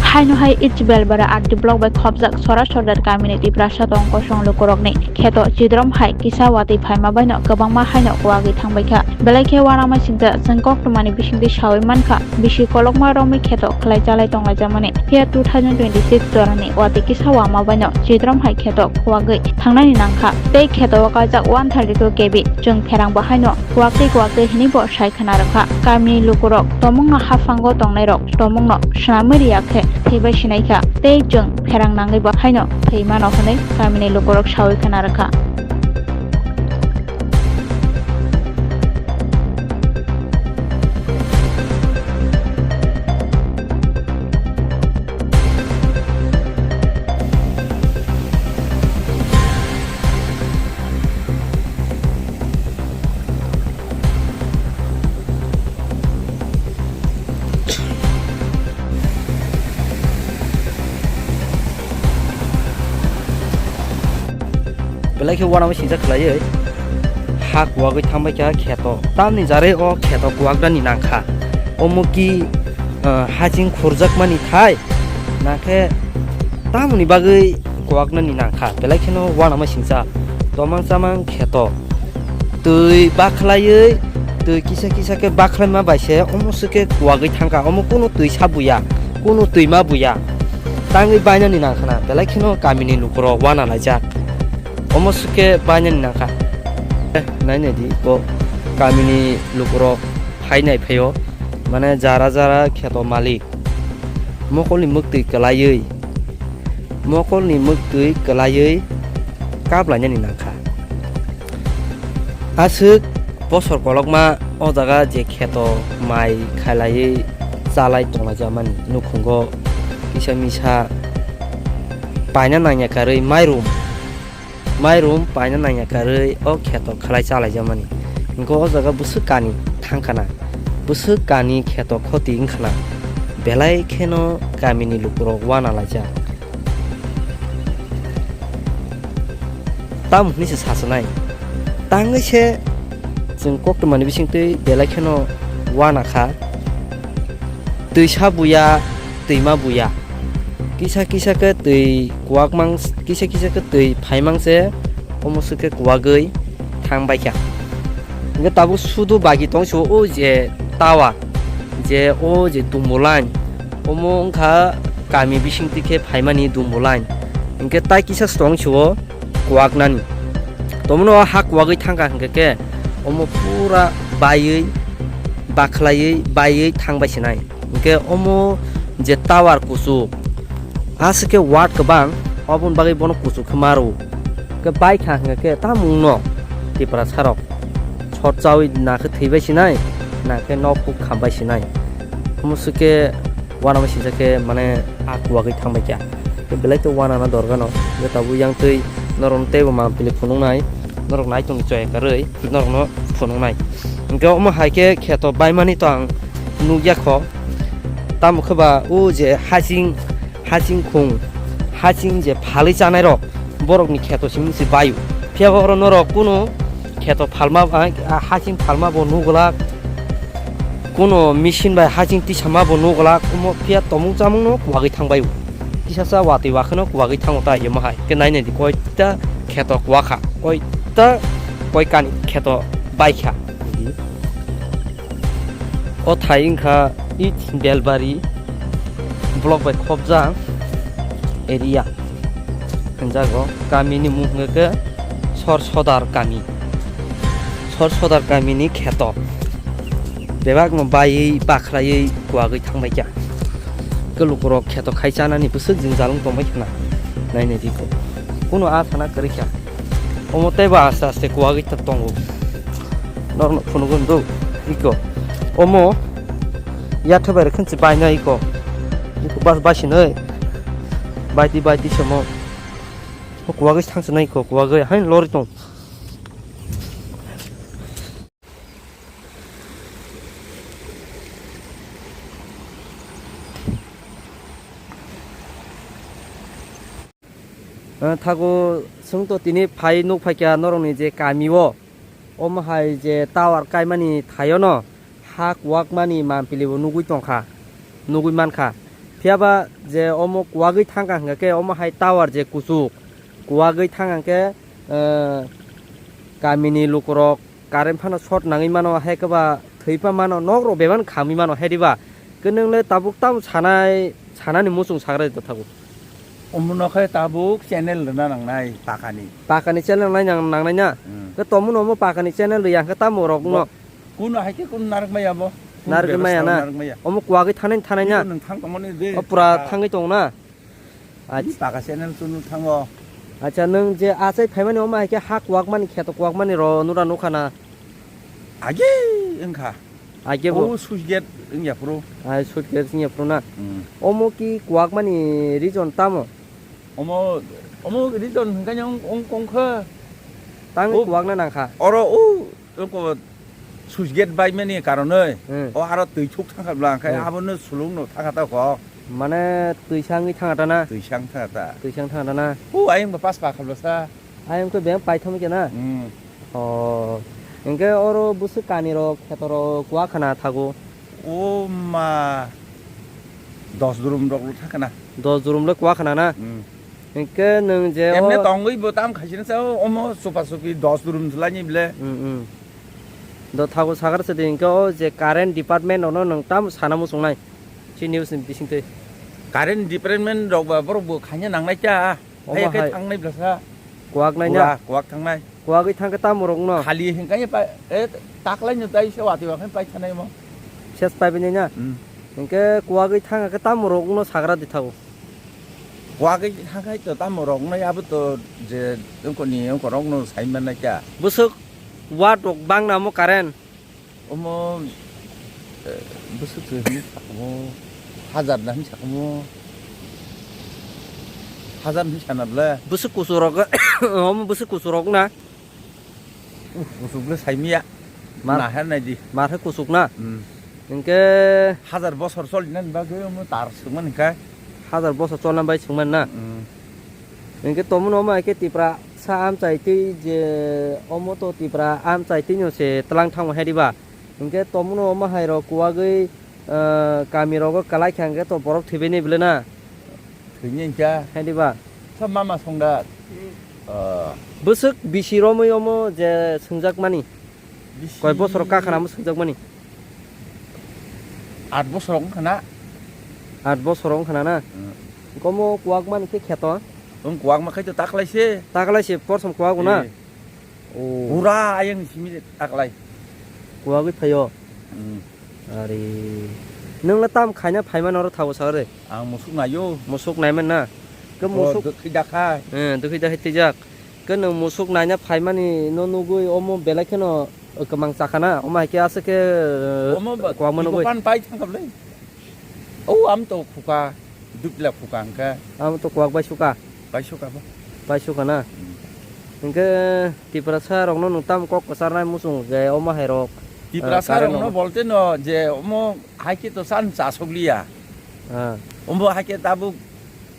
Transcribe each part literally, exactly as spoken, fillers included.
Haino hai East Belbara R D block bai khopjak Sora Sordar kamini Tiprasa tong kosong lukurokni kheto chidrom hai kisa watwi phaima baino kwbangma haino kuwagwi thangbaikha. Belai khe uanama singcha chwng koktwmani bisingtwi sawi mankha, bisi kolokma romwi kheto khlai chalai tonglaijamani. Phiya two thousand twenty-six jorani watwi kisa wama baino chidrom hai kheto kuwagwi thangnani nangkha. Tei kheto o kaijak one thirty-two K V chwng pherang bo haino kuwaktwi kuwaktwi hinwi bo sai khna rwkha. Kamini lukurok tomungno haphango tongnairok tomungno swnamwi riya khe thwibai sinaikha tei chwng pherang nangwi bo haino thwi mano hwnwi kamini lukurok sawi khna rwkha. Belai khe uanama singcha khlaiwi ha kuwagwi thangbai kha kheto. Tamni jarwi o kheto kuwaknani nangkha. Omo ki, ah, haching khurjakmani thai, nakhe tamoni bagwi kuwaknani nangkha. Belai kheno uanama singcha tomang chamang kheto. Twi bakhlaiwi, twi kisa kisa khe bakhlaima bai se omo se khe kuwagwi thangkha. Omo kunu twi sa buya, kunu twi ma buya. Tangwi bainani nangkhana, belai kheno kamini lukurok uana laijak. Omo se khe bainani nangkha. Eh, nai nai di, bo kamini lukurok phainai phaio, mane jara jara kheto malik. Mokolni mwktwi kwlaiwi, mokolni mwktwi kwlaiwi kaplainani nangkha. Aswk bosor kolokma o jaga je kheto mai khailaiwi chalai tonglaijamani nukhungo kisa misa paina nangya karwi mairum. Mairum paina nangya karwi o kheto khlai chalaijamani. Hwnkhe o jaga bwswk kani thangkhana, bwswk kani kheto khoti wngkhana, belai kheno kamini lukurok uana laijak. Tamo hwnwi se sachinai. Tangwi se chwng koktwmani bisingtwi belai kheno uana kha. Twisa buya, twima buya. Kisa kisa khe twi kuwak mang, kisa kisa khe twi phai mang se, omo se khe kuwagwi thang bai kha. Hingkhe tabuk sudu bagi tong sio o je tower, je o je dumbu line, omo wngkha kami bisingtwi khe phaimani dumbu line. Hingkhe tai kisa se tong sio kuwak nani. Tomono ha kuwagwi thang kha hingkhe khe omo pura baiwi, bakhlaiwi, baiwi thang bai sinai. Hingkhe omo je tower kuchuk, aswk khe watt kwbang, oboni bagwi bono kuchuk khe maro. Hingkhe baikha hingkhe khe tamungno Tiprasarok sot chawi nakhe thwibai sinai, nakhe nok kuk khambai sinai. Omo swkhe uanama singcha khe mane a kuwagwi thangbai kha. Khe belai khe uanana dorgano, je tabuk yang twi norokno teibo mampili phunuknai, norok naitung choya karwi norokno phunuknai. Hingkhe omo hai khe kheto baimani to ang nukya kho. Tamo khe ba o je haching, haching khung, haching je phalwi chanai rok, borokni kheto simi se baio. Phiya ba oro norok kunu kheto phalma, ah, haching phalma bo nugulak, kunu machine bai haching tisama bo nugulak, omo phiya tomung chamung no kuwagwi thang baio. Kisa sa watwi wakheno kuwagwi thango ta yemo hai. Khe nai nai di koita kheto kuwakha, koita koi kani kheto baikha. O thai wngkha East Belbari block bai khopjak area hinjago. Kamini mung hwnkhe Sor Sodar kami. Sor Sodar kamini kheto. Bebakno baiwi bakhlaiwi kuwagwi thangbai kha. Khe lukurok kheto khai chanani bwswk jwngjal wng tongbai khna. Nai nai di kho. Kuno a thana kwrwi kha. Omo teibo aste aste kuwagwi ta tongo. Norokno phunukgwino do iko. Omo yathai bai rwkhe se baino iko. Iko bas basinai. Baiti baiti se omo. Kuwagwi thangsinai iko, kuwagwi haino lori tong. Ah, thago chwng to tini phai nuk phaikha norokni je kami o, omo hai je tower kaimani thaio no ha kuwakmani mampili bo nugwi tongkha, nugwi mankha. Phiya ba je omo kuwagwi thangkha hwnkha khe omo hai tower je kuchuk kuwagwi thangkha khe, eh, kamini lukurok current phano short nangwi mano, hai khe ba thwi pha mano, nok rok bebak khamwi mano, hai diba? Khe nwng le tabuk tamo sanai, sanani muchung sagra di thago. Omono khe tabuk channel rwna nangnai pakani. Pakani channel nai nang-, nangnai na? Hmm. Khe tomono omo pakani channel rwya hwnkhe tamo rok no? Bo-, kuno hai khe kuno narwk maya bo. Kuno narwk maya bebasta na? Narwk maya. Omo kuwagwi thanai thanai na? Nini nwng thang tongmani de. O pura thangwi tongo na? Ach- Ni paka channel chunu thango. Acha, nwng je achai phaimani omo hai khe ha kuwakmani, kheto kuwakmani ro nura nukha na? Age wngkha. Age bo? O switch gate wngya phuru. Ai, switch gate wngya phuru na? Hmm. Omo ki kuwakmani reason tamo? Omo, omo reason hwnkhe wng, wng, wngkha. Tangwi o kuwakna nangkha. Oro o Oko switch gate baimani karonwi, hmm, o aro twi thuk thangkha bwla, hwnkhe, hmm, abono sulung no thangkha ta kho. Mane twi sangwi thangkha ta na? Twi sang thangkha ta. Twi sang thangkha ta na? O ayang bo pas pa kha bwla sa. Ayang khe beng paitham khe na? Hmm. O, hwnkhe oro bwswk kani rok kheto rok kuwa khana thago. O ma, dos durum rok thangkha na. Dos durum le kuwa khana na? Hmm. Hwnkhe nwng je emne o tongwi bo tam khaisina sa omo supa supi dos durum jwlaini bile. Hmm, hmm. Do thago sagar se de hwnkhe o je current department ono nwng tam sana muchungnai. Chi news ni bisingtwi. Current department rok ba borok bo khaina nangnai cha. Omo hai khe hai thangnai bwlasa. Kuwak nai na? Pura kuwak thangnai. Kuwagwi thangkhe tamo rokno? Khali hwnkhe pa, e, taklaino tai se watwi wakhai pai thanai mo. Ses pai bini na? Hmm. Hwnkhe kuwagwi thangkhe tamo rokno sagra di thago. Kuwagwi thangkhai to tamo rokno abo to je wngkoni wngkorokno sai manna kya. Bwswk watt rok bang namo current? Omo, eh, bwswk se hwnwi sakhumo, hajar na hwnwi sakhumo, hajar hwnwi sana bwle. Bwswk kusurok, omo bwswk kusurok na? Uh, kusurok le saimiya. Mar-, naher naidi. Mar hai kusuk na? Hmm. Hwnkhe hajar bosor cholina bagwi omo tar swkmani kha. Hajar bosor cholna bai swkmani na? Hmm. Hwnkhe tomono omo hai khe Tipra sa amchai twi je omo to Tipra amchai twi no se tlang thango hai diba? Hwnkhe tomono omo hai rok kuwagwi, ah, kami rogo kwlai kha hwnkhe to borok thwibaini bwle na? Thwini hwnkhe. Hai diba? Sa mama songda. Ah. Bwswk bisi romwi omo je swngjak mani? Bisi. Koi bosor kakhana mo swngjak mani? Aat bosor wng khana. Aat bosor wng khana na? Hmm. Komo kuwak mani khe kheto? Wng kuwak ma khai to taklai se. Taklai se porsom kuwak na? Eh. Oh. Pura ayang simi taklai. Kuwagwi phaio? Hmm. Ari. Nwng le tam khaina phaimani oro thago sagre? Ang musuk naio. Musuk naiman na? Ke musuk. Dwkhwi dakhai. Eh, dwkhwi dakhai twijak. Ke nwng musuk naina phaimani no nugwi omo belai kheno kwmang chakha na, omo hai khe aswk khe, eh, omo ba, kwbangma nugwi. Pan pai thangkha bwle. O, am to khuka, dupla khuka hwnkhe. Am to kwak bai suka? Bai suka ba. Bai suka na? Hmm. Hwnkhe Tiprasa rokno nwng tamo kok kwcharnai muchung je omo hai rok, eh, Tiprasa rokno current rok bolte no je omo hai khe to chan chasokliya. Ah. Omo hai khe tabuk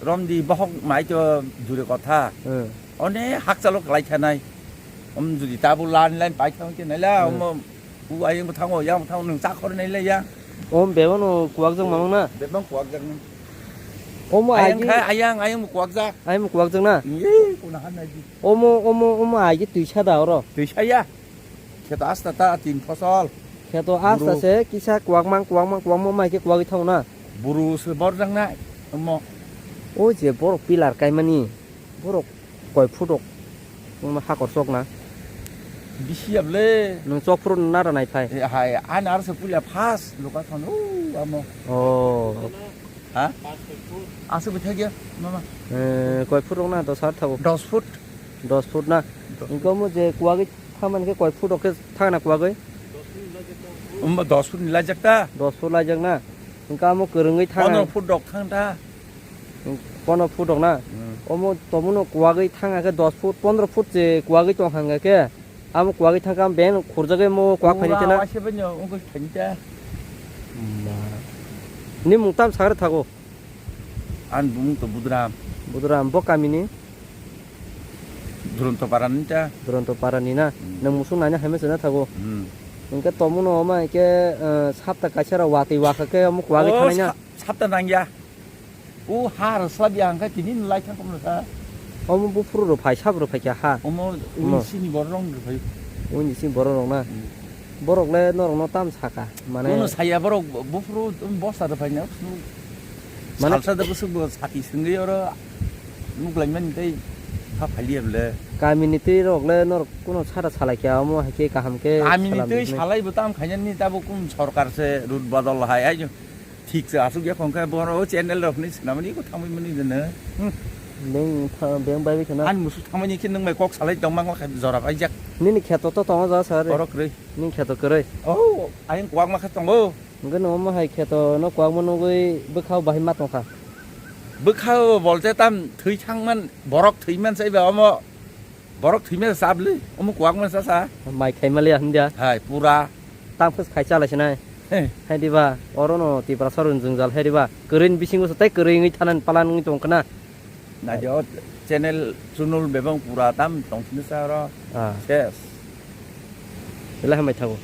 romdi bohok mai to jure kotha. Hmm. One hakchalo kwlai thanai. Om jodi tabuk line line pai thang khe naila, hmm, omo u ayang bo thango, yang bo thango, nwng chakhor naila ya. Om bebano kuwak jak mamang na? Bebang kuwak jak nang. Omo ayang agi khai, ayang, ayang bo kuwak jak. Ayang bo kuwak jak na? Ye, kuna han nai di. Omo, omo, omo agi twisa da oro? Twisa ya. Kheto asta ta tin phosol. Kheto asta buru se kisa kwak mang, kwak mang, kwak mang mai khe kwagwi thang na. Buru se bor jak na. Omo. O je borok pillar kaimani. Borok koi phut rok. Omo hakor chok na. Bisi ya bwle. Nwng chok phuru nara nai phai. Eh, hai, ani aro se puila first location. O, amo. Oh. Ha? Aswk bwthai gya, mama. Eh, koi phut rok na dos ar thago. Dos foot. Dos foot na. Dos foot. Hwnkhe omo je kwagwi thaman khe koi foot rok khe thangna kwagwi? Omo dos foot ni lajak ta? Dos foot lajak na. Hwnkhe omo kwrwngwi thangna. Pondro foot rok thang ta? Pondro foot rok na? Hmm. Omo tomono kwagwi thangna khe dos foot, pondro foot se kwagwi tong hwnkha khe. Amo kwagwi thangkha, ang beng khurjagwi mo kwak phaini tena. Waisa bini wngwi phaini ta. Ma. Ni mung tam sagra thago? Ani bumung to Budram. Budram, bo kamini? Duronto Parani ta. Duronto Parani na? Hmm. Nwng musuk naina haima se na thago? Hmm. Hwnkhe tomono omo hai khe, eh, sapta kaisa rok watwi wakha khe omo kwagwi thanai na? Sa-, sapta nangya. O ha rwslab ya hwnkhe tini no lai thang kumno sa. Omo buphuru rw phai, sab rw phai kha ha. Omo Omo. Uni sini borok rong rw phai. Uni sini borok rok na. Hmm. Borok le norok no tam saka. Mane Kuno saya borok buphuru bosta rw phai na. Mane Salsa da busuk bo sati singri oro nuk lai mani tei ha phai liya bole. Kami ni twi rok le norok kuno sara salai kha omo hai khe kaham khe Kami ni salam twi rwkhnai. Salai bo tam khaina ni tabo kun sorkar se rut badal hai ai. Thik se asuk ya khong khe bono o channel rok ni swnamani ko thangwi mani jene. Hmm. Beng tha-, beng bai khana. Ani musu thangmani khe nung bai kok salai tong mang kha jora bai jak. Nini kheto to tongo ja sa re. Borok rwi. Nini kheto kwrwi. Oh, ayang kwak ma kha tongo. Hwnkhe no omo hai kheto no kwak ma nugwi bwkhao bahai ma tong kha. Bwkhao bolte tam thwi thang man, borok thwi man sai ba omo. Borok thwima sa chabli, omo kwak ma sa sa. Mai khai maliya hindia. Hai, pura. Tang phus khai chala sinai. Heh. Hai diba, oro no Tiprasa rok jwngjal hai diba. Kwrwi ni bisingo se tei kwrwi wngwi thanan palan wngwi tong khna. Na jo channel chunul bebang pura tam tong sini sa oro. Ah. Ses. Ela hamai thago.